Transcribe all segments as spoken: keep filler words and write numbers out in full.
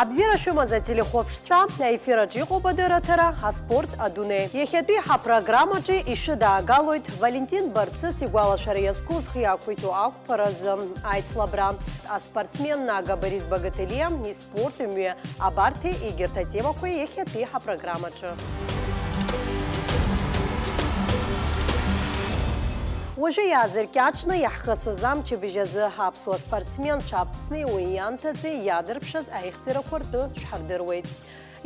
Абзиара шәымаз, ателехәаԥшцәа, аефир аҿы иҟоуп адырраҭара «Аспорт адунеи». Иахьатәи ҳапрограммаҿы ишәыдаагалоит Валентин Барцыц игәалашәара иазку зхы иақәиҭу ақәԥаразы аицлабра, аспортсмен Нага Борис Багателиа, испорт мҩа абарҭеи егьырҭ атемақәеи иахьатәи ҳапрограммаҿы. Уажәы иаазыркьаҿны иаҳхысыз амчыбжь азы аԥсуа спортсменцәа Аԥсни уи ианҭаҵеи иаадырԥшыз аихьӡарақәа ртәы шәҳардыруеит.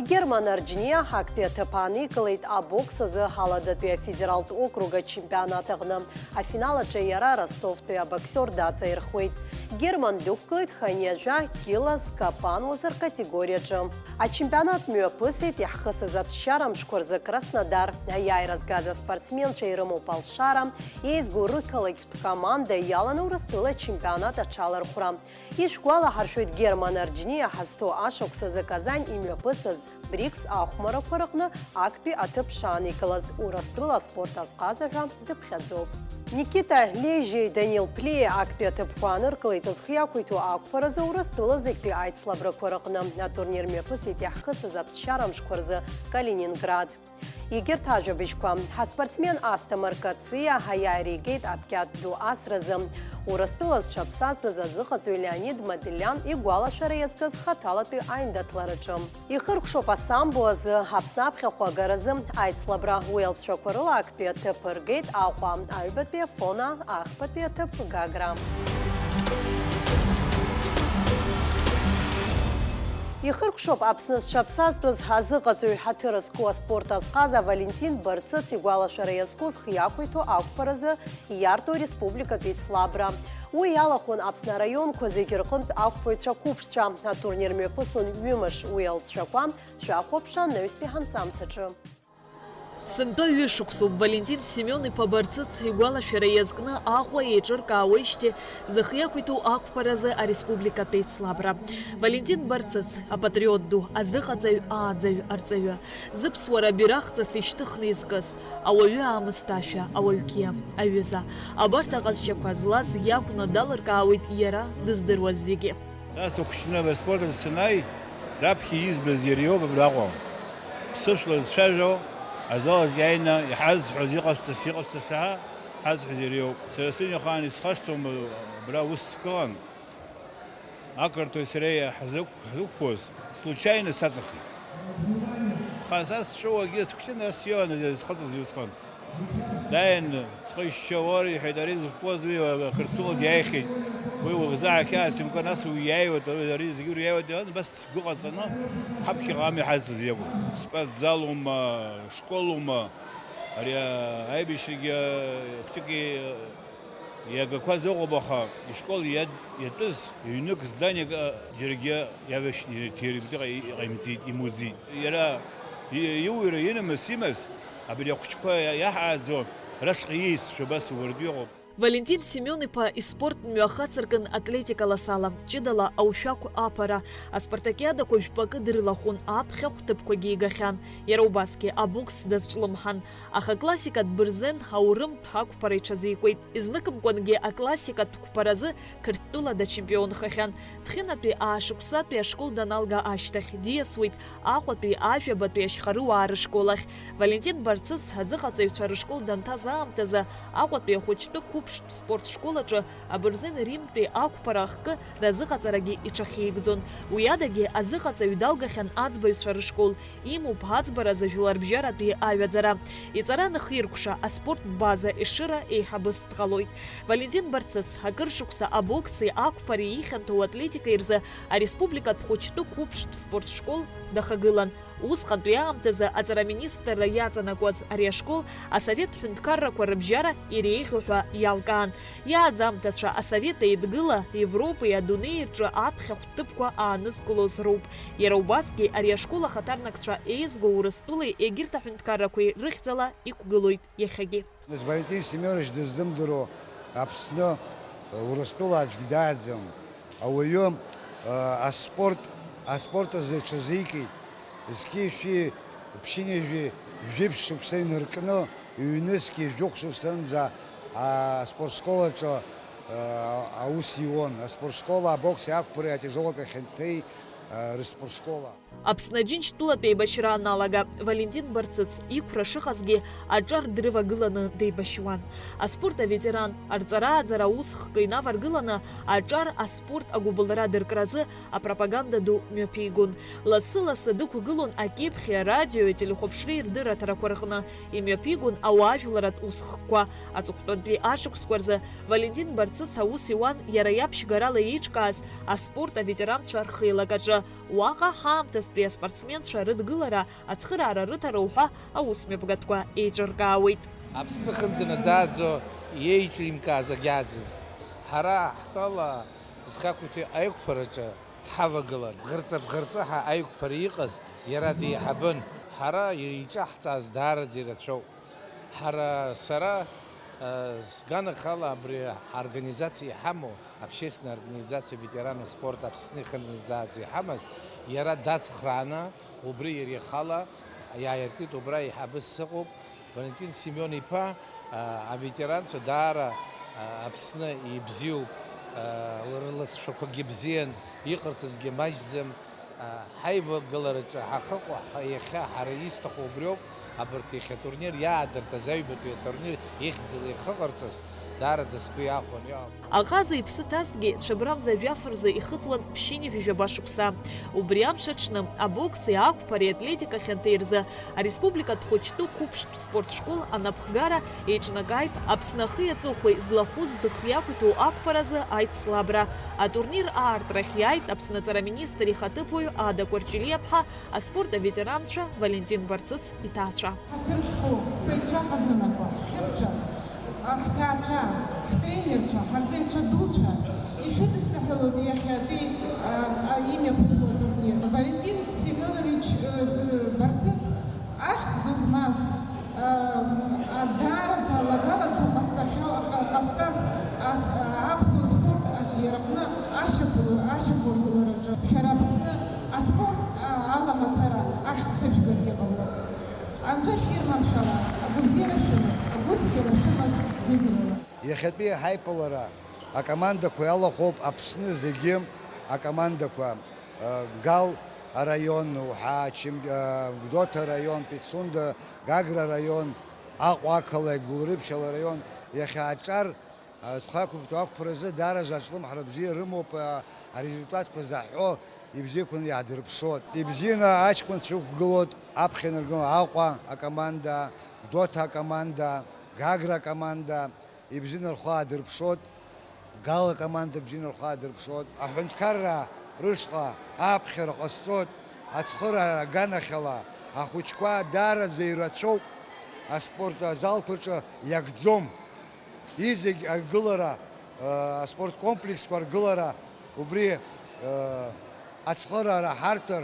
Герман Арџьниа актәи аҭыԥ ааникылеит абокс азы Аладатәи афедералтә округ ачемпионат аҟны. Афинал аҿы иара Ростовтәи абоксиор даҵаирхуеит. Герман дықәгылеит хынҩажәа кьыла зкапануаз ркатегориаҿы. Ачемпионат мҩаԥысит иаҳхысыз аԥсшьара мшқәа рзы Краснодар. Аиааира згаз аспортсменцәа ирымоуп алшара, еизго рықалақьтә команда иаланы Урыстәыла ачемпионат аҽалархәра. Ишәгәалаҳаршәоит, Герман Арџьниа ҳазҭоу ашықәсазы Казань имҩаԥысыз БРИКС ахәмарақәа рыҟны актәи аҭыԥ шааникылаз, Урыстәыла аспорт азҟаза ҳәа дыԥхьаӡоуп. Никита Лежьеи Данил Плиеи актәи аҭыԥқәа ааныркылеит зхы иақәиҭу ақәԥаразы Урыстәыла зегьтәи аицлабрақәа рыҟны. Атурнир мҩаԥысит иаҳхысыз аԥсшьара мшқәа рзы Калининград. Егьырҭ ажәабжьқәа. Ҳаспортсмен Асҭамыр Кациа аиааира игеит аԥкьаҭ ду асразы. Урыстәыла зҽаԥсазтәыз азыҟаҵаҩ Леонид Маделиан игәалашәара иазкыз хаҭалатәи аиндаҭлараҿы. Ихыркәшоуп асамбо азы Аԥсны аԥхьахә агаразы аицлабра. Уи алҵшәақәа рыла актәи аҭыԥ ргеит Аҟәа, аҩбатәи Афона, ахԥатәи аҭыԥ Гагра. Ихыркәшоуп Аԥсны зҽаԥсазтәыз азыҟаҵаҩ ҳаҭыр зқәу аспорт азҟаза Валентин Барцыц игәалашәара иазку зхы иақәиҭу ақәԥаразы ииарту ареспубликатә еицлабра. Уи иалахәын Аԥсны араионқәа зегьы рҟынтә ақәԥаҩцәа қәыԥшцәа. Атурнир мҩаԥысон ҩымш, уи алҵшәақәа шәахәаԥш анаҩстәи ҳанҵамҭаҿы. Сынтәа ҩышықәсоуп Валентин Семион-иԥа Барцыц игәалашәара иазкны Аҟәа еиҿыркаауеижьҭеи зхы иақәиҭу ақәԥаразы ареспубликатә еицлабра. Валентин Барцыц, апатриот ду, азыҟаҵаҩ, ааӡаҩ, арҵаҩы, зыԥсуара бираҟҵас ишьҭыхны изкыз, ауаҩы аамысҭашәа, ауаҩ қьиа, аҩыза. Абарҭ аҟазшьақәа злаз иакәны далыркаауеит иара дыздыруаз зегьы. Са сыхәыҷны аспорт азы санааи, раԥхьа избаз иара иоуп абраҟа. Ԥсышәала зцәажәо, азал азы иааины иҳазҳәоз иҟасҵаша, иҟасҵаша ҳәа ҳазҳәоз иара иоуп. Сара сымҩа ахаан исхашҭуам, абра ус скылан. Ақырҭуеи сареи ҳзықә-, ҳзықәԥоз случайно саҵахеит. Аха са сшәоуагьы сыхәҷын, ас иоуан зхыҵыз усҟан. Дааин, схы ишьшьауа, иҳәеит, ари зықәԥоз уи Қырҭтәыла диааихьеит. Уи уаӷзаа ахьаа сымкәа, нас уи иааиуеит, ари зегьы уи иааиуеит, иҳәан, абас сгәы ҟаҵаны ҳаԥхьаҟа амҩа ҳазҭаз иакәын. Спортзалума, школума, ари аибашьрагьы хәҷык иагақәа зыҟоуп, аха ишкол иад-, иатәыз ҩнык зданиак, џьаргьы иавашьны иҭиргьы иҟа-, иҟаимҵеит, имуӡеит. Иара и-, иуаҩра инамыс имаз, абри ахәыҷқәа иа-, иаҳааӡо, рашҟа ииасцәа абас уардәы иҟоуп. Валентин Семион-иԥа испорт мҩа ахацыркын атлетикала салам, ҷыдала аушәақә аԥара, аспартакиадақәа жәпакы дрылахәын, аԥхьахә ҭыԥқәагьы игахьан. Иара убасгьы абокс дазҿлымҳан, аха аклассикатә бырзен аурымтә ақәԥара иҽазикуеит. Изныкымкәангьы аклассикатә қәԥаразы Қырҭтәыла дачемпионхахьан. Ҭхьынатәи аашықәсатәи ашкол даналга ашьҭахь диасуеит Аҟәатәи Ажәабатәи ашьхарыуаа рышкол ахь. Валентин Барцыц азыҟаҵаҩцәа рышкол данҭаз аамҭазы Аҟәатәи ахәыҷтәы қәыԥштә спорт школ аҿы абырзен Римтәи ақәԥара ахкы разыҟаҵарагьы иҽахьигӡон. Уи адагьы азыҟаҵаҩ далгахьан аӡбаҩцәа рышкол, имоуп аӡбаразы жәларбжьаратәи аҩаӡара. Иҵара аныхиркәша, аспорттә база Ешыра еиҳабыс дҟалоит. Валентин Барцыц акыр шықәса абокси ақәԥареи ихьанҭоу атлетикеи рзы ареспубликатә хәыҷтәы қәыԥштә спорт школ дахагылан. Усҟантәи аамҭазы аҵараминистрра иаҵанакуаз ари ашкол асовет ҳәынҭқаррақәа рыбжьара иреиӷьу ҳәа иалкаан. Иааӡамҭацәа асовет еидгыла Европеи адунеи рҿы аԥхьахә ҭыԥқәа аанызкылоз роуп. Иара убасгьы ари ашкол ахаҭарнакцәа еизго Урыстәылеи егьырҭ аҳәынҭқаррақәеи рыхьӡала иқәгылоит иахьагьы. Нас Валентин Семенович дыззымдыруа Аԥсны, Урыстәыла аӡәгьы дааӡам. Ауаҩы, а, аспорт, аспорт азы иҽазикит. Зқьи-шәи, ԥшьынҩажәи жәиԥшь шықәса инаркны, ҩнызқьи жәохә шықәсанӡа, а, аспортшкол аҿы, а, аус иуан. Аспортшкол, абокси ақәԥареи, атяжелой атлетикеи рыспортшкола. Аԥсны Аџьынџьтәылатә еибашьра аналага, Валентин Барцыц иқәра шыҟазгьы аҿар дрывагыланы деибашьуан. Аспорт аветеран, арҵарааӡара аус хкы инаваргыланы, аҿар аспорт агәыбылра дыркразы апропаганда ду мҩаԥигон. Лассы-лассы дықәгылон акьыԥхьи арадиои ателехәаԥшреи рдырраҭарақәа рҟны, имҩаԥигон ауаажәларатә усхкқәа. Аҵыхәтәантәи ашықәсқәа рзы Валентин Барцыц аус иуан иара иаԥшьгарала еиҿкааз аспорт аветеранцәа рхеилак аҿы. Уаҟа ҳаамҭазтәи аспортсменцәа рыдгылара, ацхыраара рыҭара уҳәа аусмҩаԥгатәқәа еиҿыркаауеит. Аԥсны хынӡа наӡааӡо иеиҿимкааз агьааӡамызт. Ҳара ҳтәала зхақәиҭтәи аиқәԥараҿы дҳавагылан. Бӷырҵа-бӷырҵаҳәа аиқәԥара иҟаз иара деиҳабын. Ҳара иреиҿаҳҵааз даараӡа ирацәоуп. Ҳара, сара, э, сганахьала абри аорганизациа иҳамоу, общественная организация ветеранов спорта Аԥсны ихынӡааӡо иҳамаз, иара дацхрааны, убри иара ихала иааиртит, убра еиҳабыс сыҟоуп. Валентин Семион-иԥа, э, аветеранцәа даара, э, Аԥсны ибзиоуп, э, рласшәақәагьы бзиан, иҟарҵазгьы маҷӡам. Ҳаивагылараҿы ҳахьыҟоу иахьа ҳара исҭаху убриоуп, абарҭ иахьа атурнир иаадыртыз аҩбатәи атурнир ихьӡала ихыҟарҵаз даараӡа сгәы иахәон. Аҟаза иԥсы ҭазҭгьы цәыббрамза жәаф рзы ихыҵуан ԥшьынҩажәи жәаба шықәса. Убри амш аҽны абокси ақәԥареи атлетика хьанҭеи рзы Ареспубликатә хәыҷтәы қәыԥштә спорт школ анапхгара еиҿнакааит Аԥсны ахи аҵыхәеи злахәыз зых иақәиҭу ақәԥаразы аицлабра. Атурнир аартрахь иааит Аԥсны аҵараминистр ихаҭыԥуаҩ Ада Кәарҷелиаԥҳа, аспорт аветеранцәа Валентин Барцыц иҭаацәа. Ҳаҭыр зқәу ҳҵаҩцәа хазынақәа, ҳхьырҿа, ҳҭаацәа, ҳтренерцәа, ҳарҵаҩцәа дуцәа, ишәыдысныҳәалоит иахьатәи имҩаԥысуа атурнир. Валентин Семенович Барцыц ахьӡ ду змаз, даараӡа алагала ду ҟазҵахьоу, ҟазҵаз ас-, аԥсуа спорт аҿиараҟны ашьақәыргылараҿы шәара Аԥсны аспорт ала мацара ахьӡ ҭышәгаргьы ҟалоит. Анцәа шәирманшәала, агәабзиара шәымаз, агәыцқьара шәымаз зегь рыла. Иахьатәи ҳаиԥылара акомандақәа иалахәуп Аԥсны зегьы акомандақәа, Гал араион, уҳәа, Гәдоуҭа араион, Пицунда, Гагра араион, Аҟәа ақалақь, Гәылрыԥшь араион. Иахьа аҿар зхы ақәиҭу ақәԥаразы даараӡа аҿлымҳара бзиа рымоуп, арезультатқәа заҳҳәо ибзиақәаны иаҳдырԥшуеит. Ибзианы аҷкәынцәа ықәгылоит аԥхьа инаргыланы Аҟәа акоманда, Гәдоуҭа акоманда, Гагра акоманда, ибзианы рхы аадырԥшуеит, Гал акоманда бзианы рхы аадырԥшуеит. Аҳәынҭқарра рышҟа аԥхьара ҟасҵоит, ацхыраара аганахьала ахәыҷқәа даараӡа ирацәоуп, аспорт азалқәа рҿы иагӡом. Иҵегь аргылара, аспорт комплексқәа ргылара убри ацхыраара ҳарҭар,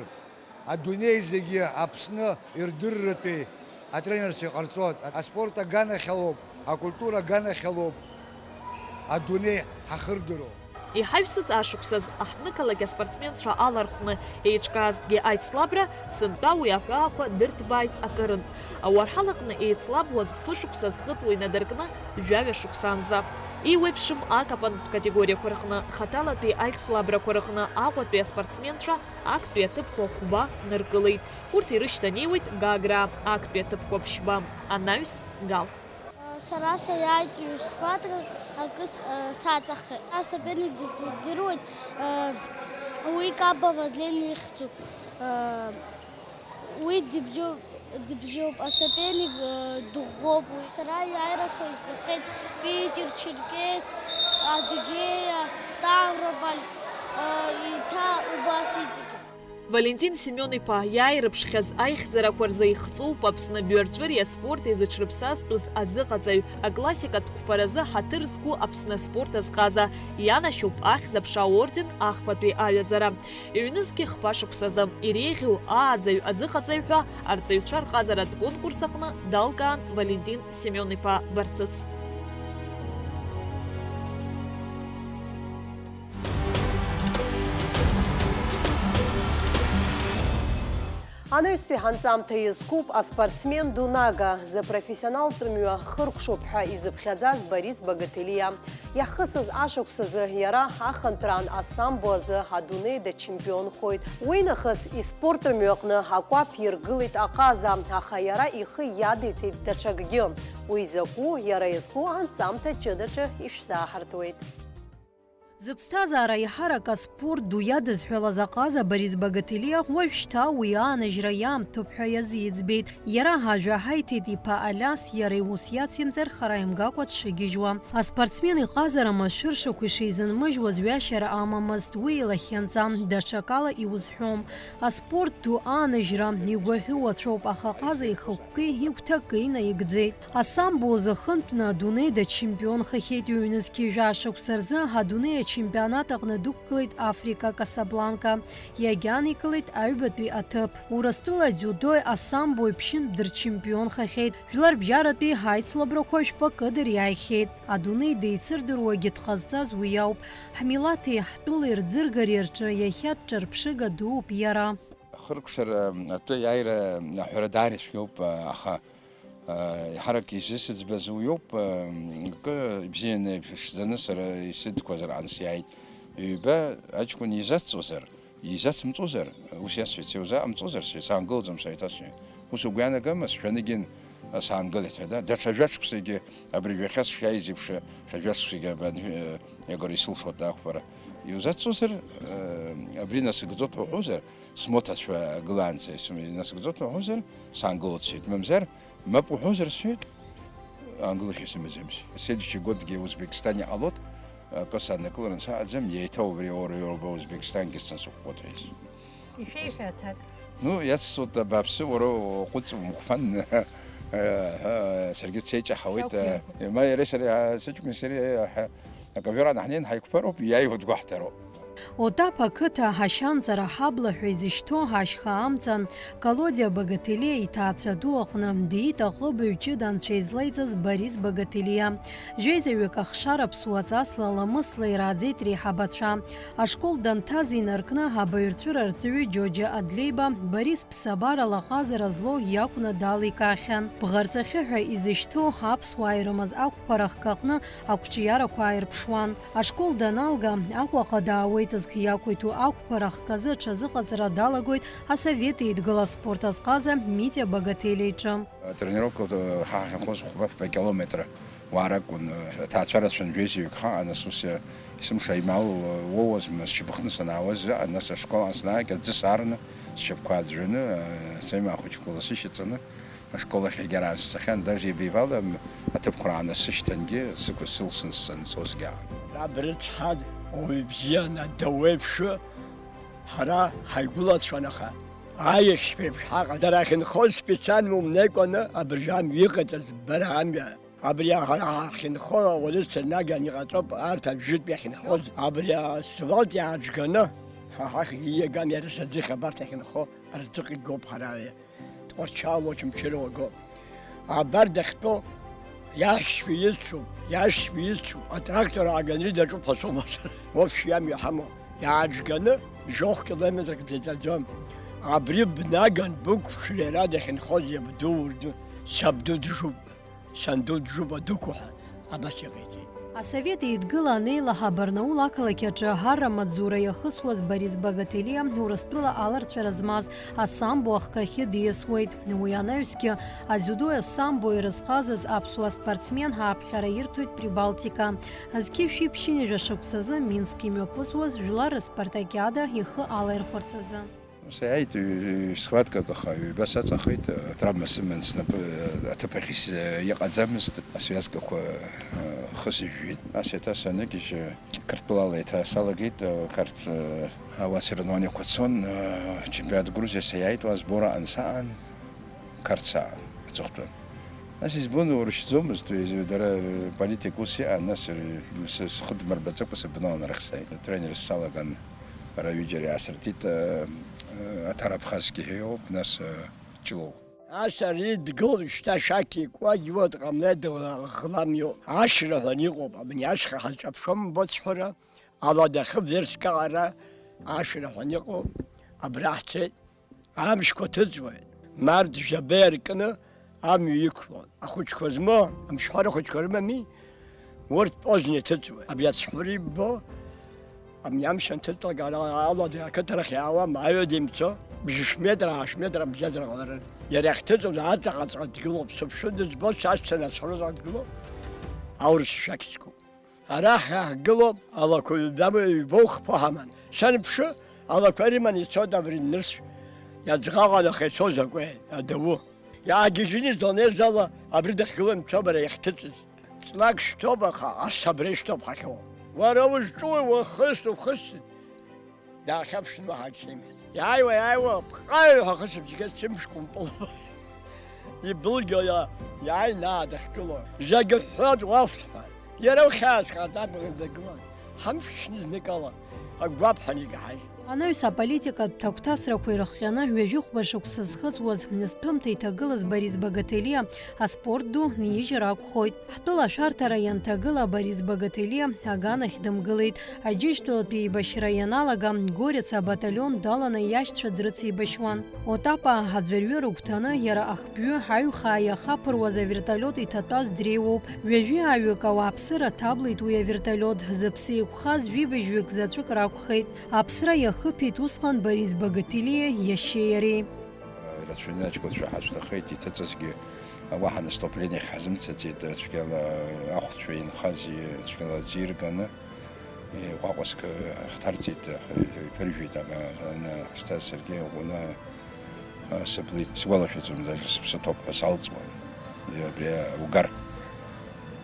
адунеи зегьы Аԥсны ирдырратәи атренерцәа иҟарҵоит. Аспорт аганахьалоуп, акультура аганахьалоуп адунеи ҳахырдыруа. Иҳаҩсыз ашықәсаз аҳҭнықалақь аспортсменцәа алархәны еиҿкаазҭгьы аицлабра, сынтәа уи аҳәаақәа дырҭбааит акырынтә. Ауарҳалаҟны еицлабуан фышықәса зхыҵуа инадыркны жәаҩа шықәсанӡа. Еиуеиԥшым акапантә категориақәа рҟны, хаҭалатәи аицлабрақәа рҟны Аҟәатәи аспортсменцәа актәи аҭыԥқәа хәба ныркылеит. Урҭ ирышьҭанеиуеит Гаграа, актәи аҭыԥқәа ԥшьба, анаҩс Гал. Сара саиааит ҩ-сааҭк акы саҵахеит. Асоперник дыздыруеит, уи Каба Владлен ихьӡуп. Уи дыбзиоуп, дыбзиоуп, асоперник дыӷәӷәоуп уи. Сара аиааирақәа изгахьеит Питер, Черкесск, Адыгеиа, Ставрополь, еиҭа убас иҵегьы. Валентин Семион-иԥа иааирԥшхьаз аихьӡарақәа рзы ихҵоуп Аԥсны абиуарҵәыреи аспорти зыҽрыԥсазтәыз азыҟаҵаҩ, аклассикатә қәԥаразы ҳаҭыр зқәу Аԥсны аспорт азҟаза, ианашьоуп Ахьӡ-аԥша аорден ахԥатәи аҩаӡара. Ҩнызқьи хԥа шықәсазы иреиӷьу ааӡаҩ азыҟаҵаҩ ҳәа арҵаҩцәа рҟазаратә конкурс аҟны далкаан Валентин Семион-иԥа Барцыц. Анаҩстәи ҳанҵамҭа иазкуп аспортсмен Дунага, зыпрофессионалтә мҩа хыркәшоуп ҳәа изыԥхьаӡаз Борис Багателиа. Иаҳхысыз ашықәсазы иара ахынҳәраан асамбо азы адунеи дачемпионхоит. Уи нахыс испорт мҩаҟны акәаԥ иргылеит аҟаза, аха иара ихы иадиҵеит даҽакгьы. Уи закәу, иара иазку анҵамҭа ҷыдаҿы ишәзааҳартуеит. Зыԥсҭазаара еиҳарак аспорт ду иадызҳәалаз аҟаза Борис Багателиа уажәшьҭа уи аанажьра иаамҭоуп ҳәа иазиӡбеит. Иара ажәа ҳаиҭеит иԥа Алиас, иара иус иацимҵар хара имгакәа дшыгьежьуа. Аспортсмен иҟазара машәыршақә ишизынмыжьуаз ҩашьара амамызт, уи илахьынҵа, даҽакала иузҳәом. Аспорт ду аанажьра игәаӷьуацәоуп, аха аҟаза ихықәкы игәҭакы инаигӡеит. Асамбо узахынтәны адунеи дачемпионхахьеит, ҩнызқьи жәа шықәса рзы адунеи ачемпионат аҟны дықәгылеит Африка Касабланка, иагьааникылеит аҩбатәи аҭыԥ. Урыстәыла дзиудои асамбои ԥшьынтә дырчемпионхахьеит, жәларбжьаратәи аицлабрақәа жәпакы дыриааихьеит. Адунеи деицырдыруагьы дҟазҵаз уи ауп. Ҳмилаҭи ҳтәылеи рӡыргареи рҿы иахьа дҿырԥшыга дууп иара. Хыркәшара атәы иааира аҳәара даара ицәгьоуп, аха, а, еиҳарак изысыӡбаз уиоуп, а, акы ибзианы иԥшӡаны сара исыдқәазар ансиааит. Ҩба аҷкәын изацҵозар, изацымҵозар, ус иасҳәеит, сеузаҟамҵозар, сеицаангылаӡом, сеиҭасҳәеит. Ус угәы иаанагама, сшәанагин, а, саангылеит ҳәа, да? Даҽа жәа-шықәсагьы абри жәахьа сшиааиз еиԥш, ша жәа-шықәсагьы абан-, э, иагара исылшоит ақәԥара. Иузацҵозар, э, абри насыгӡоит ҳәа уҳәозар, смоҭацәа гылаанӡа исым-, инасыгӡоит ҳәа уҳәозар, саангылоит сҳәеит. Мамзар, мап уҳәозар сҳәеит, аангылашьа сымаӡамзи. Следующий годгьы Узбекистан иҟалоит, акы саннакыларан саҟаӡам, еиҭа убри аура иоуроуп Узбекистангьы сансықәԥоит ҳәа. Ишәеиҳәа аҭак. Ну, иацҵоит абааԥсы, уара уҟәыҵ умқәԥан, ҳәа саргьы дсеиҷаҳауеит. Шәақәиҭуп. Ма иареи сареи, сыҷкәыни сареи, ҳа, аковер анаҳнеин ҳаиқәԥароуп, иааиуа дгәаҳҭароуп. Отаԥ ақыҭа ашьанҵара ҳабла ҳәа изышьҭоу ашьха амҵан, Колодиа Багателиа иҭаацәа ду аҟны диит аҟыбаҩ ҷыда анцәа излеиҵаз Борис Багателиа. Жәеизаҩык ахшара ԥсуа ҵасла ламысла ирааӡеит реиҳабацәа. Ашкол данҭаз инаркны абаҩрҵәыра арҵаҩы Џьоџьа Адлеиба Борис ԥсабарала аҟазара злоу иакәны даликаахьан. Бӷарҵахьы ҳәа изышьҭоу аԥсуаа ирымаз ақәԥара хкы аҟны ақәҿиарақәа ааирԥшуан. Ашкол даналга, Аҟәаҟа даауеит зхы иақәиҭу ақәԥара хкы азы аҽазыҟаҵара далагоит Асовет Еидгыла аспорт азҟаза Митиа Багателиа иҿы. Атренировка, э, ҳа ҳахьынхоз хәба-фба километр уаа ракәын, э, аҭаацәа рацәан, жәеизаҩык ҳаҟан, нас ус, э, есымша аимал, э, уоуазма, сшьапыхны санаауаз аҟан, нас ашкол аан санааиг, аӡы саарны, сшьапқәа аӡәӡәаны, э, саимаа хәыҷқәа ласышьаҵаны, ашкол ахь егьараан сцахьан, даже ибеибалам, аҭыԥқәа раанасышьҭангьы сықәыз сылсны санцозгьы аан. Раб рыцҳа, ауаҩ бзиан, адауеиԥш, ҳара ҳаигәылацәан, аха аиашьцәеиԥш ҳаҟан. Дара ахьынхоз специально умнеикәаны абыржәы амҩа иҟаҵаз ббара амҩа. Абри ҳара ҳахьынхо ауаҩы сырнаган иҟаҵоуп, арҭ абжьытә иахьынхоз. Абри асфальт иааџганы, ҳа ҳахь ииаган иара саӡыхь абарҭ ахьынхо рҵыхә игоуп ҳара. Тҟәарчалуа, Очамчыруа гон. Абар дахьтәоу иашшәа ицуп, иашшәа ицуп, атрактор ааганы даҿуп ҳәа соума сара. Уаԥшь иамҩа ҳамоу. Иааџганы жәохә километрак даҵаӡом. Абри бнаган бықәԥшыр иара дахьынхоз иабду урду, сабду дыжуп, санду дыжуп адәықәу ҳәа. Абас иҟаиҵеит. Асовет Еидгыла анеилаҳа Барнаул ақалақь аҿы арра амаҵзура иахысуаз Борис Багателиа Урыстәыла аларҵәара змаз асамбо ахкахьы диасуеит. Уи анаҩсгьы адзиудои асамбои ирызҟазаз аԥсуа спортсмен ааԥхьара ирҭоит Прибалтика. Зқьи жәшәи ԥшьынҩажәа шықәсазы Минск имҩаԥысуаз жәлар рыспартакиада ихы алаирхәарц азы. Сааит ҩ-, ҩ-, схваткак, аха ҩба саҵахеит, травма сыман снапы, аҭыԥ ахь ис-, иҟаӡамызт, асвиазкақәа, хы сыжәжәеит. Ас еиҭа саныгьежь, Қырҭтәылала еиҭа салагеит, Қарҭ-, ауаа соревнованиақәа цон, чемпионат Грузиа саиааит, уа сбора ансаан, Қарҭ саан, аҵыхәтәан. Нас избон, уршьӡомызт, уи дара рполитика ус иҟан, нас р-, сы-, схы дмырбаӡакәа сыбналан арахь сааит. Тренерс салаган, ара ҩыџьара иаасыртит, э, э, Аҭар Абхазгьы ҳәа иоуп, нас, э, Ҷлоу. Ас ари дгылоит шьҭа, шәақь икуа, иуа дҟамлеит, дыӷлам иоуп. Ашра ҳәа иҟоуп, абни ашьха ҳазҿаԥшуам, быцҳәара, ала дахьы верск аҟара ашра ҳәа иҟоуп, абра ҳцеит. Амшқәа ҭыҵуеит, март жәаба иаркны амҩа иқәлон. Ахәыҷқәа змоу, амшҳәара хәыҷқәа рымами, урҭ поздно иҭыҵуеит. Абри ацәҳәыра иббо, абни амш анҭыҵлак, ара алада ақыҭарахь иаауам, аҩада имцо, бжьышә метр, аашә метр абжьаӡра ҟаларын. Иара иахьҭыҵуаз аҵаҟаҵаҟа дгылоуп, сыԥшын дызбо, са сцаны ацәҳәыразаҟа дгылоуп, аурыс шәақь зқәу. Арахь иаҳгылоуп, алақәа ҩба, ҩба ухԥо ҳаман. Саныԥшы, алақәа ирыманы ицоит абри нырцә иаӡӷаҟа нахьа ицоз акәеи, адау. Иаагьежьны изланеиз ала абри дахьгылоу имцо бара иахьҭыҵыз. Ҵлак шьҭоуп, аха ас абра ишьҭоуп ҳахьоу. Уара узҿуи, ухыс, ухыс? Даахьаԥшын уаҳа егьсеимҳәеит. Иааиуа, иааиуа, ԥҟаҩ ҳәа ахысыбжьгьы сымшқәа мпылуа. Ибылгьо иа-, иааины аа дахьгыло. Зегьы ҳәоит уафт ҳәа. Иара ухьаазхаат абӷа дагылан. Ҳамшьны зныкала агәаԥҳан икаҳажь. Анаҩс аполитикатә ҭагәҭасрақәа ирыхҟьаны ҩажәихәба шықәса зхыҵуаз, зҭәымҭа иҭагылаз Борис Багателиа аспорт ду нижьыр акәхоит. Ҳтәыла ашәарҭара ианҭагыла Борис Багателиа аганахь дымгылеит. Аџьынџьтәылатәи еибашьра ианалага, Горец абаталион даланы иашьцәа дрыцеибашьуан. Отапа аӡәырҩы рыгәҭаны иара ахбҩы аҩхаа иахаԥыруаз аверталиот иҭатәаз дреиуоуп. Ҩажәи ааҩык ауааԥсыра ҭаблеит уи аверталиот, зыԥсы еиқәхаз жәибжьҩык заҵәык ракәхеит. Аԥсра иахыԥеит усҟан Борис Багателиа иашьеи иареи. Ирацәаҩны аҷкәынцәа ҳацәҭахеит, иҭыҵызгьы уаҳа наступлениахь ҳазымцаӡеит, цәгьала ахәцәа инхаз цәгьала аӡы ирганы, ҟәаҟәаск ҳҭарҵеит, иԥыржәеит, ана ҳазҭаз саргьы ӷәӷәаны сыблит, сгәалашәаӡом, даже сыԥсы ҭоуп ҳәа салҵуан, абри аугар.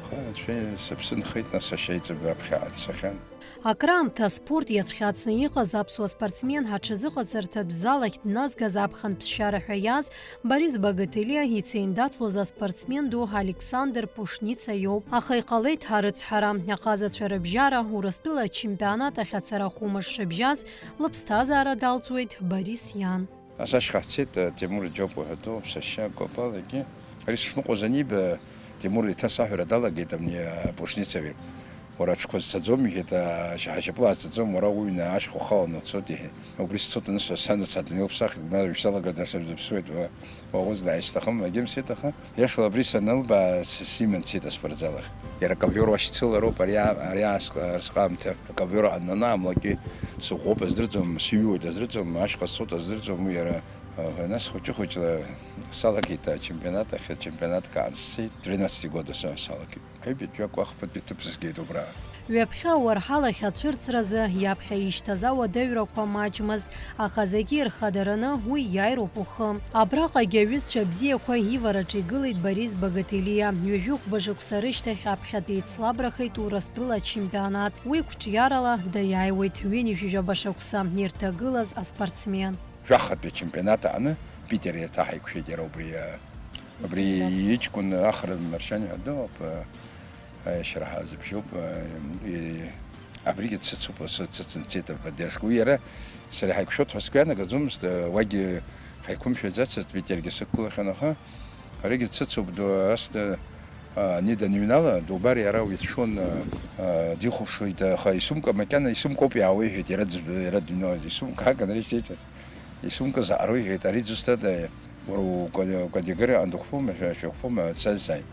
Аха анцәа сыԥсы нхеит, нас ашьаиҵбы аԥхьаҟа дцахьан. Акраамҭа аспорт иацәхьаҵны иҟаз аԥсуа спортсмен аҽазыҟаҵарҭатә залахь дназгаз аԥхын ԥсшьара ҳәа иааз Борис Багателиа ицеиндаҭлоз аспортсмен ду Александр Пушница иоуп. Аха иҟалеит арыцҳара, аҟазацәа рыбжьара, Урыстәыла ачемпионат ахь ацара хәымш шыбжьаз, лыԥсҭазаара далҵуеит Борис иан. Ас ашьха ҳцеит, Тимур Џьопуа ҳәа дууп, сашьа Гопал, егьи. Ари сышныҟәоз аниба, Тимур еиҭа саҳәара далагеит, абни апушницаҩы. Уара аҽқәа зцаӡом, иҳәеит, ашьаҳа шьапыла ааӡаӡом, уара уҩны ашьха ухаланы уцоит, иҳәеит. Убри сцоит анысҳәа, сан аца адунеи лыԥсахит, ма уажә салагар дасырзыԥсуеит, уа, уаҟәыҵ дааишьҭахым, егьымсеит, аха. Иашала абри санылбаа, с-, симан дцеит аспортзал ахь. Иара аковиор уашьцылароуп ари а-, ари аасҟ-, арсҟаамҭа. Аковиор ааннанаамлакгьы сыӷәӷәоуп аздырӡом, сыҩуеит аздырӡом, ашьха сцоит аздырӡом, уи иара, а, нас хәыҷы-хәыҷла салагеит ачемпионат ахь, ачемпионатк аан сцеит, тринадцатый года са-, салагеит. Аҩбатәи акәахбатәи ҭыԥ сызгеит убра. Ҩаԥхьа ауарҳалахь ацәырҵразы иаԥхьа ишьҭаз ауадаҩрақәа маҷмызт, аха зегьы ирхадараны уи иааироуп ухы. Абраҟагьы аҩызцәа бзиақәа ивараҿы игылеит Борис Багателиа. Ҩажәи хәба шықәса рышьҭахь аԥхьатәи еицлабрахеит Урыстәыла ачемпионат. Уи қәҿиарала даиааиуеит ҩынҩажәи жәаба шықәса ирҭагылаз аспортсмен. Жәахатәи ачемпионат аҟны Питер еиҭа ҳаиқәшәеит иара убри, а, убри иҷкәын Ахра Маршьани ҳәа дыҟоуп, а, Аиашьара ҳазыбжьоуп, э, э, абригьы дсыцуп, асы дсыцымцеит, аподдержка. Уи иара сара ҳаиқәшәоит ҳәа сгәы ианагаӡомызт, э, уагьы ҳаиқәымшәаӡацызт, Питергьы сықәгылахьан, аха аригьы дсыцуп, ду-, ас ды-, а, ани даныҩнала, дубар иара уицәшәон, а, а, дихәаԥшуеит, аха исумка макьана, исумкоуп иаауеиҳәеит, иара дыз-, иара дыҩнала, исумка ҳаган рышьҭеиҵар. Исумкыз аароуҳәеит, ари зусҭада, уара укадегыраҟа дықәԥома, шәа-, шәықәԥома, дсазҵааит.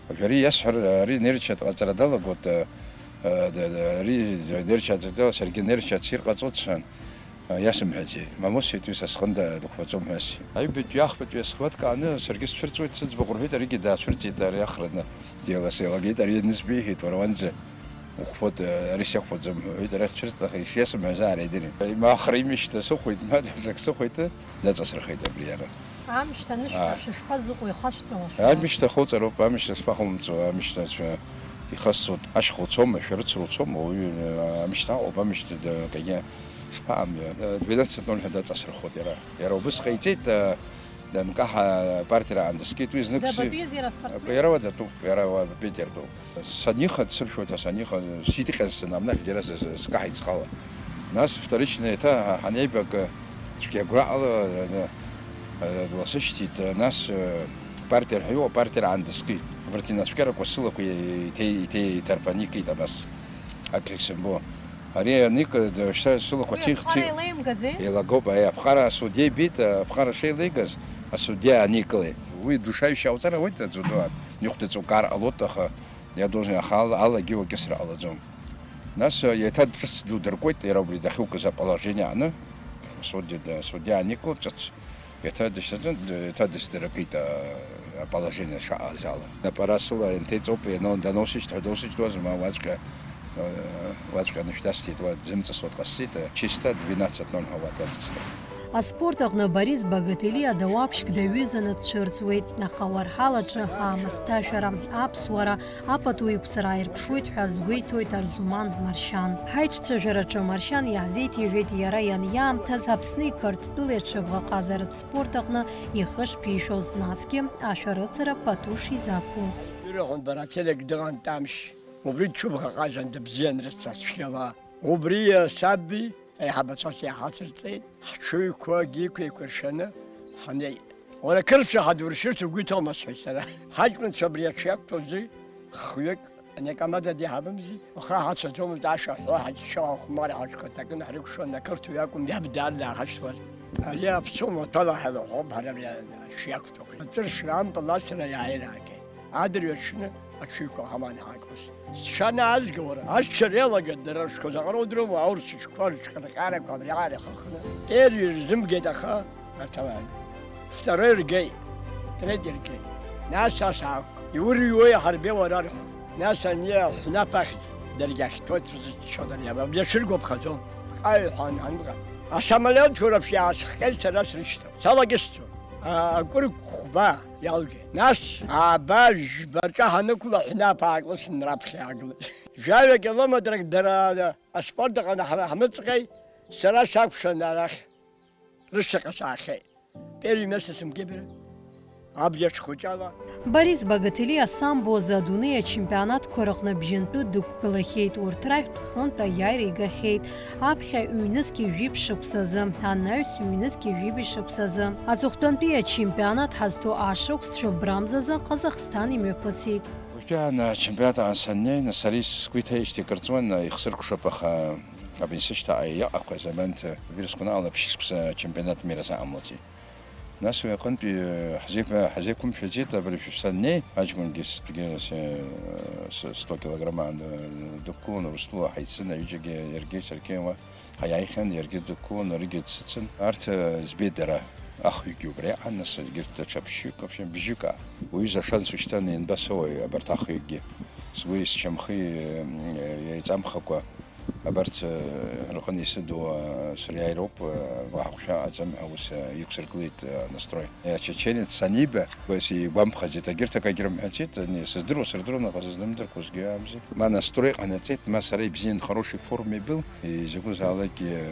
Уажә ари иасҳәар, ари нерча дҟаҵара далагоит, а, а, да, да, ари нерча дала, саргьы нерча ссир ҟаҵоит сҳәан, а, иасымҳәаӡеит. Мамоу, сҳәеит, уи са сҟында дықәԥаӡом ҳәа сҳәеит. Аҩбатәи ахԥатәи асхваткааны саргьы сцәырҵуеит, сыӡбахә рҳәеит, аригьы даацәырҵит, ари Ахра ны, диала сеилагеит, ари анызбеиҳәеит, уара уанӡа. Уқәԥоит, ари сиақәԥаӡом, ҳәа иҳәеит, арахь цәырҵ, аха ишиасымҳәаз аара идырит. Ма Ахра имышьҭа сыхәеит, ма даҽак сыхәеит, даҵасырхеит абри иара. Амшьҭа анышәҭа Аа. Шәышԥазыҟоу, ихашәҵәауа шәара? Амышьҭа хәыҵароуп, амышьҭа сԥахәымҵо, амышьҭа цәа ихасҵоит, ашьха уцома, шәарыцара уцома, уаҩы, а, амышьҭа аҟоуп, амышьҭа да-, акагьы шԥаамҩа, а, двенадцать ноль ҳәа даҵасырхәоит иара. Иара убыс ҟаиҵеит, а, Данкаҳа апартиара аандыскит, уи знык си-, Дабатәиаз иара аспортсмен? Иара уа датәуп, иара уа Питер дууп. Саниха дсыршәоит, ҳәа саниха, сидҟьаз санамнахь, иара с-, с-, скаҳаит схала. Нас вторично еиҭа ҳа-, ҳанеибак, цәгьа агәра ала, э, э, дласышьҭит, нас, э, партиа рҳәоу, апартиара аандыскит. Абарҭ инацәкьарақәа сылақәа иҭеи-, иҭеи-, иҭарԥаны икит абас. Акгьы сымбо. Ари аник-, шьҭа сылақәа Уи ҭихт-, аԥҟара еилеимгаӡеи? Еилагоуп, аи, аԥҟара асудиа ибеит, аԥҟара шеилеигаз, асудиа аникылеит. Уи душаҩшьа ауҵар ауеит адзудо, ихәдаҵәук аар ҟалоит, аха иадоузеи, аха ала-, алагьы уакьысра ҟалаӡом. Нас, еиҭа ҿыц ду дыркуеит, иара убри дахьықәыз аположение аҟны, судиа, судиа аникылт ҿыц. Еиҭа дышьҭаҵан, еиҭа дысдыракит, а, аположение шаҟаз ала. Напара сыла инҭеиҵоуп, ианал-, даноусышьҭ ҳәа доусышьҭуазма, уаҵәҟьа, а, уаҵәҟьа нышәдасҭеит, уа дзымҵысуа дҟасҵеит, а, чисто двенадцать ноль ҳәа уа даҵысхит. Аспорт аҟны Борис Багателиа дауаԥшьк даҩызаны дцәырҵуеит, аха уарҳалаҿы аамысҭашәара, аԥсуара, апату иқәҵара ааирԥшуеит ҳәа азгәеиҭоит Арзуман Маршьан. Ҳаиҿцәажәараҿы Маршьан иаҳзеиҭеиҳәеит иара ианиаамҭаз Аԥсни Қырҭтәылеи аҽыбӷаҟазаратә спорт аҟны ихы шԥишәоз, насгьы ашәарыцара пату шизақәу. Ирҳәон, бара, ателек дыҟан Тамшь. Убри дҽыбӷаҟазан, дыбзиан рыцҳа цәгьала. Убри саби аиҳабацәас иаҳацырҵеит, ҳҽыҩқәагьы еиқәиршәаны ҳанеит. Уара, қырҭцәа ҳадуршьырц угәы иҭоума, сҳәеит сара. Ҳаҷкәынцәа абри аҽы иақәтәоузи, хҩык, ани акамада диҳабымзи, уаха ҳацәаӡомызт, ашәа ҳҳәо, ҳаџьшьо, ахәмарра ҳаҿқәа ҭакын ҳрыкәшон, ақырҭуаҩ акәым, иаб даар дааҳашьҭуаз. Ари аԥсуа маҭәала ҳәа лаҳәоуп ҳара абри аҽы иақәтәақәаз. Атәыршра ампыл асра иааираагеит. Адырҩаҽны аҽыҩқәа ҳаман ҳаакылсит. Сшанаазга, уара, аччара иалагеит, дара рыҽқәа заҟара удыруама, аурыс ҽқәа рыҽхырҟьарақәа абри аара ихахны. Первый рзымгеит, аха арҭ амаан. Второй ргеит, третий ргеит. Нас ас аақәк, иурҩуеи ҳарбеи уара рҳәа. Нас ани аҳәнаԥ ахьӡ даргьы ахьҭоит рзыччо дара иаба, абри аҽыргәаԥхаӡом. Ҟаҩ ҳәа анҳанҟа. Асамолиотқәа рыԥш иаасыхҟьеит сара срышьҭоуп. Салакьысӡом. А, акәырқә хәба иалгеит. Нас ааба жәба рҿаҳа нықәла ҳәнаԥ аакылсны раԥхьа иаагылеит. Жәаҩа километрак дара аспорт аҟны ҳара ҳмыҵҟьеи, сара сакәшан арахь рышьҭахьҟа саахьеит. Первый место сымгеибра, абџьаҽ хәыҷала. Борис Багателиа самбо азы адунеи ачемпионатқәа рыҟны бжьынтәы дықәгылахьеит, урҭ рахьтә хынтә аиааира игахьеит. Аԥхьа ҩнызқьи жәиԥшь шықәсазы, анаҩс ҩнызқьи жәибжь шықәсазы. Аҵыхәтәантәи ачемпионат ҳазҭо ашықәс цәыббрамзазы Ҟазахсҭан имҩаԥысит. Уажәы ачемпионат аан саннеи, нас сара сгәы иҭаижьҭеи акыр ҵуан, ихсыркәшап, аха абни сышьҭаҟа иҟақәаз аманҭа вирусқәа наҟ ала ԥшьышықәса ачемпионат мира саҟамлацәеит. Нас уи аҟынтәи ҳзеиқәа-, ҳазеиқәымшәаӡеит, абыржәы саннеи, аҷкәынгьы сгьы, с-, с-, сто килограмм аан дықәгылон, Урыстәыла ҳаицын, аҩыџьагьы иаргьы саргьы уа ҳаиааихьан, иаргьы дықәгылон, аригьы дсыцын. Арҭ, э, збеит дара, ахҩыкгьы убра иҟан, нас егьырҭ даҽа ԥшьҩык, вообще бжьык аан. Уҩыза ашанс ушьҭан ианбасоуеи абарҭ ахҩыкгьы? Сгәи сшьамхи, э, еиҵамхакәа, абарҭ, э, рҟны исыду, э, сыриааироуп, э, уаҳа хәшәы аҟаӡам ҳәа ус, э, иқәсыргылеит, э, анастрой. Э, ачеченец саниба, уи сигәамԥхаӡеит, егьырҭ акагьы рымҳәаӡеит, ани сыздыруа сырдыруан, аха сыздымдырқәозгьы амзи. Ма настрой ҟанаҵеит, ма сара ибзиан, хорошей форме был, изакәызаалакгьы,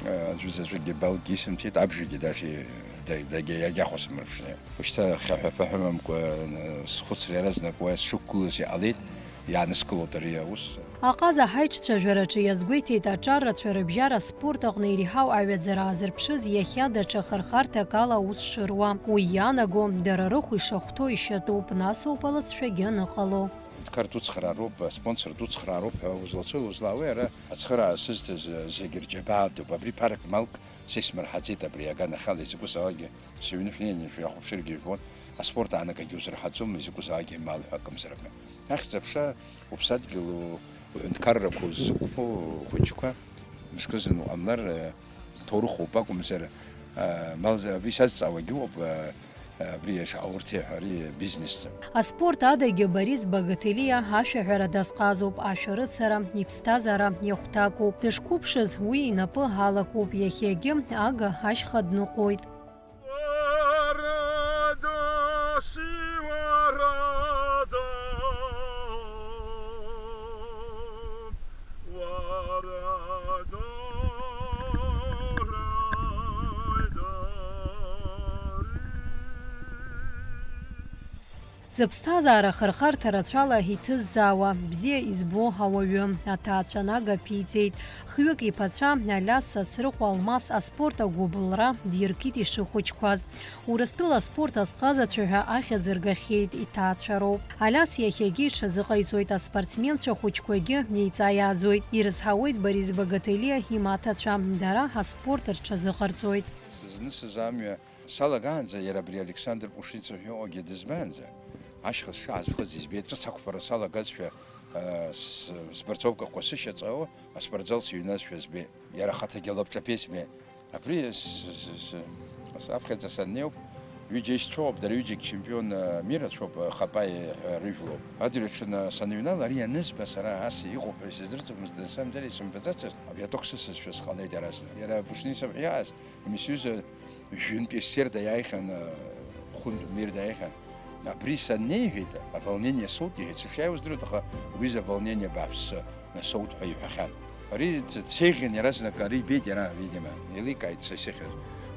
э, аӡәы заҵәыкгьы балгьы исымҭеит, абжагьы даже да-, дагьа-, иагьахәасымырԥшӡеит. Ушьҭа хьаҳәа-ԥаҳәа мымкәа, э, схәыцра иаразнак уа сшықәгылаз иҟалеит. Иааныскылоит ари аус. Аҟаза ҳаиҿцәажәараҿы иазгәеиҭеит аҿар рацәа рыбжьара аспорт аҟны иреиҳау аҩаӡара аазырԥшыз иахьа даҽа хырхарҭак ала аус шыруа. Уи иаанаго, дара рыхә ишахәҭоу ишьатәуп, нас ауп алыҵшәагьы аныҟало. Қар дуцхраароуп, аспонсор дуцхраароуп ҳәа узлацои узлаауеи, ара ацхыраара сызҭаз зегьы рџьабаа адуп. Абри ԥарак малк сисмырҳаӡеит, абри аганахьала изакәызаалакгьы сыҩны шәнеины шәахәаԥшыргьы жәбон, аспорт аанагагьы узырҳаӡом, изакәызаалакгьы мал ҳәа акымзаракы. Ахьӡ-аԥша уԥсадгьыл, уҳәынҭқаррақәа узықәԥо ухәыҷқәа мышкызны уҟамлар, э, ҭоурыхоуп акәымзар, э, мал за-, абри сазҵаауагьы ыҟоуп, э, э, абри ишаҟаурҭеи ҳәа, ари бизнесӡам. Аспорт адагьы Борис Багателиа ашәаҳәара дазҟазоуп, ашәарыцара иԥсҭазаара иахәҭакуп. Дышқәыԥшыз уи инапы алакуп, иахьагьы ага ашьха дныҟәоит. Уара дасу, уара да, уара дорай дари. Зыԥсҭазаара ахырхарҭа рацәала иҭызҵаауа, бзиа избо ауаҩы, аҭаацәа нага ԥиҵеит. Хҩык иԥацәа, Алиас Сасрыҟәа Алмас аспорт агәыбылра диркит ишыхәыҷқәаз. Урыстәыла аспорт азҟазацәа ҳәа ахьӡ ргахьеит, иҭаацәароуп. Алиас иахьагьы иҽазыҟаиҵоит, аспортсменцәа хәыҷқәагьы неиҵаиааӡоит. Ирызҳауеит Борис Багателиа имаҭацәа, дара аспорт рҽазыҟарҵоит. Сызнысыз амҩа салагаанӡа иара абри Александр Пушницев ҳәа ыҟоугьы дызбаанӡа, ашьха сшаазхыз избеит, ҿыц ақәԥара салагазшәа, а, с-, спортсовкақәа сышьаҵауа, аспортзал сыҩназшәа збеит. Иара ахаҭагьы лабҿаԥеит збеит. Абри с-, с-, с-, с-, с-, аԥхьаӡа саннеиуп, ҩыџьа исцәоуп, дара ҩыџьагь чемпион, а, мир ацәоуп, а, Хапаи ҳәа рыжәлоуп. Адырҩаҽны саныҩнала, ари анызба сара ас иҟоуп ҳәа исыздырӡомызт, на самом деле исымбаӡацызт, абиоток сысызшәа сҟалеит иаразнак. Иара Пушницев ҳәа иааз, Мисиуза жәҩантәи асерда иааихьан, хәынтә мерда иааихьан. Абри саннеи, иҳәеит, аволнение соут, иҳәеит, сышиааиуа здыруеит, аха уи изы аволнение бааԥсы насоут ҳәа иҳәахьан. Ари ц-, дсеиӷьын иаразнак, ари ибеит иара, видимо, еиликааит са исыхьыз.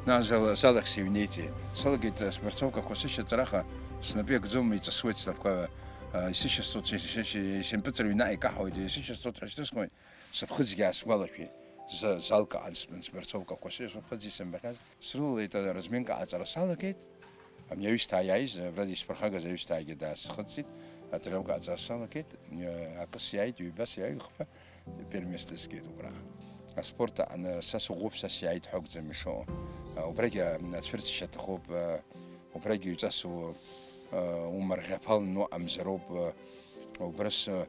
Нас зал-, залахь сыҩнеиҵеит. Салагеит, а, спортсовкақәа сышьаҵараха, снапы иакӡом, иҵысуеит снапқәа, а, исышьасҵоит, ис-, ис-, ис-, исымпыҵыр ҩнаҟа икаҳауеит, исышьасҵоит ҳәа шьҭысхуеит, сыԥхыӡгьы аасгәалашәеит. З-, залкаан с-, спортсовкақәа сышьаԥхыӡ исымбахьаз. Срылалеит, а, разминка аҵара салагеит. Абни аҩсҭаа иааиз, абра исԥырхагаз аҩсҭаагьы даасхыҵит, атренировка аҵара салагеит, акы сиааит, ҩба сиааит, хԥа, первенство сгеит убра. Аспорт аҟны са сыӷәӷәоуп, са сиааит ҳәа акәӡам ишыҟоу. Убрагьы ацәырҵшьа аҭахуп, убрагьы ҩҵас у-, умарӷьаԥалны уҟамзароуп, убра сы-,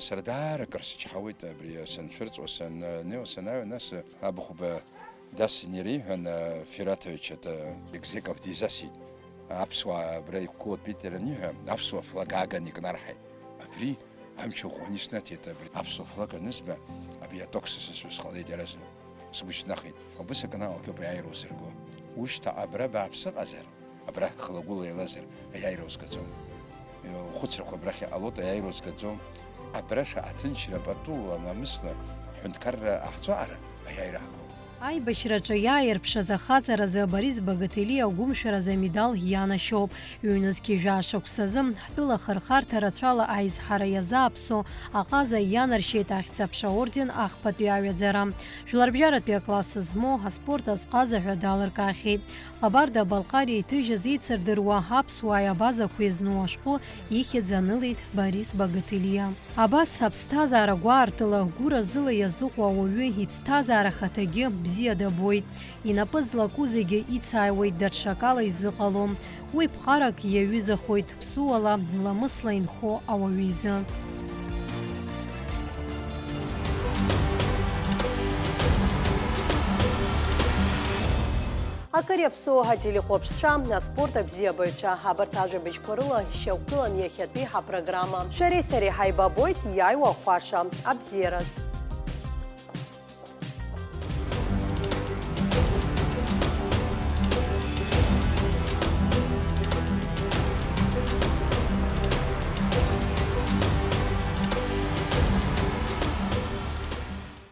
Сара даара акыр сычҳауеит абри санцәырҵуа, саннеиуа, санааиуа, нас абыхәба дасны иара иҳәан, Фираҭович, это, Бекзеков дизасит. Аԥсуаа абра иқәгылоуп иҳәан, аԥсуа флаг ааган икнарҳаит. Абри амч ӷәӷәаны иснаҭеит абри аԥсуа флаг анызба, абри аток сысасуа сҟалеит иаразнак. Сгәы шьҭнахит. Убыс акы наҟ-ааҟ аиааира узырго. Ушьҭа абра бааԥс ыҟазар, абра хылагәыла еилазар, аиааира узгаӡом. Ухәыцрақәа абрахь иҟалоит, аиааира узгаӡом. Абра шаҟа аҭынчра пату, анамысла, ҳҳәынҭқарра ҟаҳҵо аҟара, аиааира ҳагоуп. Аибашьраҿы иааирԥшыз ахаҵаразы Борис Багателиа агәымшәаразы амедал ианашьоуп. Ҩнызқьи жәаа шықәсазы, ҳтәыла ахырхарҭа рацәала аизҳара иазааԥсо аҟаза ианаршьеит Ахьӡ-аԥша орден ахԥатәи аҩаӡара. Жәларбжьаратәи акласс змоу аспорт азҟаза ҳәа далыркаахьеит. Ҟабарда-Балҟариа иҭыжьыз еицырдыруа аԥсуааи абазақәеи зну ашәҟәы ихьӡ анылеит Борис Багателиа. Абас аԥсҭазаара гәаартыла, гәыразыла иазыҟоу ауаҩы иԥсҭазаара ахаҭагьы бзиа дабоит. Инапы злаку зегьы ицааиуеит, даҽакала изыҟалом. Уи ԥҟарак иаҩызахоит, ԥсуала, ламысла инхо ауаҩы изы. Акыр иаԥсоу ателехәаԥшцәа, аспорт абзиабаҩцәа, абарҭ ажәабжьқәа рыла ишьақәгылан иахьатәи ҳапрограмма. Шәареи сареи ҳаибабоит иааиуа ахәаша абзиараз.